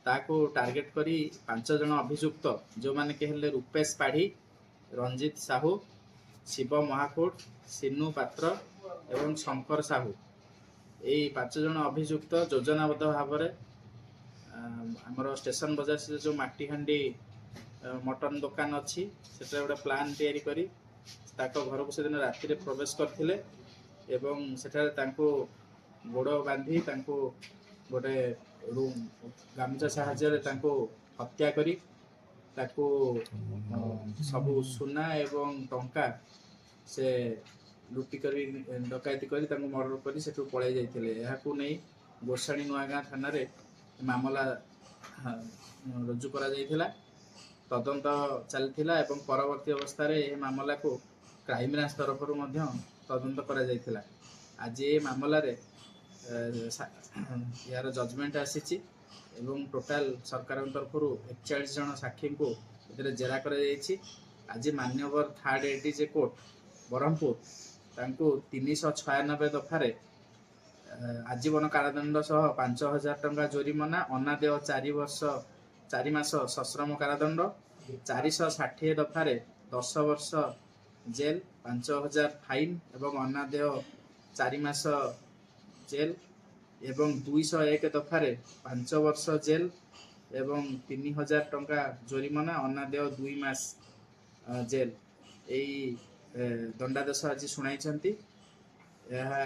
ତାକୁ ଟାର୍ଗେଟ କରି 5 ଜଣ ଅଭିଯୁକ୍ତ, ଯେଉଁମାନେ କି ହେଲେ ରୂପେଶ ପାଢ଼ୀ, ରଞ୍ଜିତ ସାହୁ, ଶିବ ମହାକୁଡ଼, ସିନୁ ପାତ୍ର ଏବଂ ଶଙ୍କର ସାହୁ, ଏଇ 5 ଜଣ ଅଭିଯୁକ୍ତ ଯୋଜନାବଦ୍ଧ ଭାବରେ ଆମର ଷ୍ଟେସନ ବଜାର ସ୍ଥିତ ଯେଉଁ ମାଟିହାଣ୍ଡି ମଟନ ଦୋକାନ ଅଛି, ସେଠାରେ ଗୋଟେ ପ୍ଲାନ୍ ତିଆରି କରି ତାଙ୍କ ଘରକୁ ସେଦିନ ରାତିରେ ପ୍ରବେଶ କରିଥିଲେ ଏବଂ ସେଠାରେ ତାଙ୍କୁ ଗୋଡ଼ ବାନ୍ଧି ତାଙ୍କୁ ଗୋଟେ ରୁମ୍ ଗାମୁଛା ସାହାଯ୍ୟରେ ତାଙ୍କୁ ହତ୍ୟା କରି ତାକୁ ସବୁ ସୁନା ଏବଂ ଟଙ୍କା ସେ ଲୁଟି କରି, ଡକାୟତି କରି, ତାଙ୍କୁ ମର୍ଡର କରି ସେଠୁ ପଳାଇ ଯାଇଥିଲେ। ଏହାକୁ ନେଇ ଗୋସାଣୀ ନୂଆଗାଁ ଥାନାରେ ମାମଲା ରୁଜୁ କରାଯାଇଥିଲା। ତଦନ୍ତ ଚାଲିଥିଲା ଏବଂ ପରବର୍ତ୍ତୀ ଅବସ୍ଥାରେ ଏହି ମାମଲାକୁ କ୍ରାଇମବ୍ରାଞ୍ଚ ତରଫରୁ ମଧ୍ୟ ତଦନ୍ତ କରାଯାଇଥିଲା। ଆଜି ଏ ମାମଲାରେ ଏହାର ଜଜମେଣ୍ଟ ଆସିଛି ଏବଂ ଟୋଟାଲ ସରକାରଙ୍କ ତରଫରୁ 41 ଜଣ ସାକ୍ଷୀଙ୍କୁ ଏଥିରେ ଜେରା କରାଯାଇଛି। ଆଜି ମାନ୍ୟବର ଥାର୍ଡ ଏଡିଜେ କୋର୍ଟ, ବ୍ରହ୍ମପୁର ତାଙ୍କୁ 396 ଦଫାରେ ଆଜୀବନ କାରାଦଣ୍ଡ ସହ 5000 ଟଙ୍କା ଜୋରିମନା, ଅନାଦେୟ 4 ବର୍ଷ 4 ମାସ ସଶ୍ରମ କାରାଦଣ୍ଡ, 460 ଦଫାରେ 10 ବର୍ଷ ଜେଲ୍, 5000 ଫାଇନ୍ ଏବଂ ଅନାଦେୟ 4 ମାସ ଜେଲ୍ ଏବଂ 201 ଦଫାରେ 5 ବର୍ଷ ଜେଲ୍ ଏବଂ 3000 ଟଙ୍କା ଜୋରିମନା, ଅନାଦେୟ 2 ମାସ ଜେଲ୍, ଏଇ ଦଣ୍ଡାଦେଶ ଆଜି ଶୁଣାଇଛନ୍ତି। ଏହା